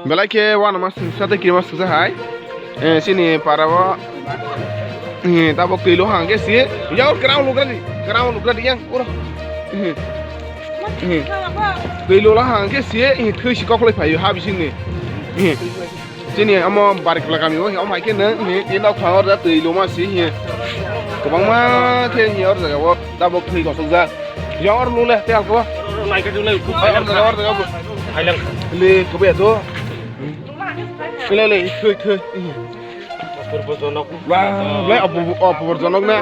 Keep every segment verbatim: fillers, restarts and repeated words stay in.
Belai khe uanama singsa tei kirima singsa hai. Eh, chini para o, eh, tabok twi lo hang khe si. Yang oro kwrang lugra di, kwrang lugra di yang oro. Eh, eh. Twi lo la hang khe si, eh, thwi si kok lai phaio ha bising ni. Eh. Chini omo Barikla kami o, omo hai khe nang, eh, eh, nok phang oro twi lo ma si, eh. Kwbangma khe, eh, oro jaga o tabok thwi kosok jak. Yang oro lung le, tei alko. Oro naikhe lung le, oro jaga, oro jaga bo. Hai lang. Le, kobo ya to. Le, le, thoi, thoi. Apurbo jonok. Ba, le, apu-, apurbo jonok na.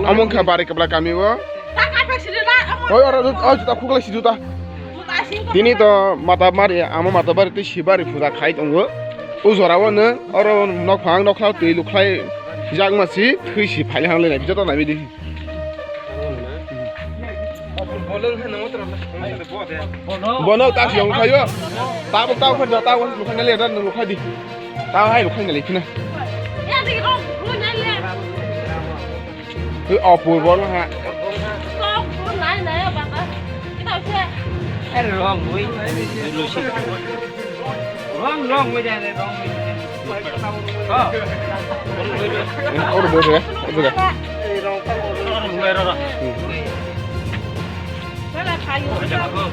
Amo wngkha Barikla kami o. Oi, oro, oi, juta khuklai si juta. Tini to mata mari, amo mata mari tei sibari puja khai tongo. O jora o nw, oro nok phang, nok khla twi lukhlai jakma si, thwi si phai hang le nai, joto nai bidi. Bono ta siyong khayo. Tabo tabo khayo, tabo lukhaina le dan lukhai di. Tabo hai lukhaina le khina. Ui, opor bol ha. Wrong way. Wrong, wrong way, wrong way. Oro bol re, oro bol re.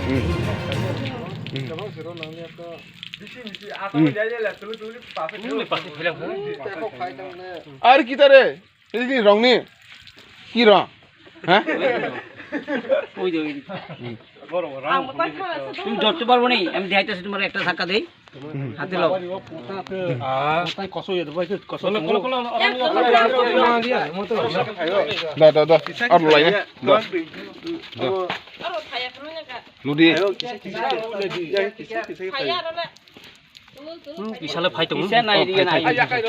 Hmm. Hmm. Hmm. Hmm. Ar kita re? Ini rong ni. Ki rong? Ha? ওই যে, ওই যে। তুমি ধরতে পারবো নি? আমি দেখাইতেছি তোমার একটা ধাক্কা দেই। হাতে লাও। Da, da, da. Ar lai, da. Da. Ludi. Bisale phai tongo. Kisa nai, oh, phai, nai. Phai, phai.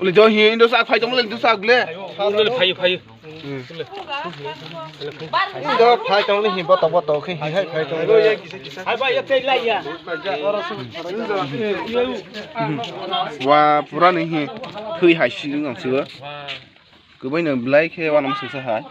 Ule jo hi indo sak phai tongo le, indo sak le. Ule phai, phai. Hmm. Indo phai tongo le hi boto boto khe hi hai phai tongo. Hai ba ya tei lai ya. Wa pura ni hi thui hai si nang siwa. Kubai no belai khe wanam suksa hai.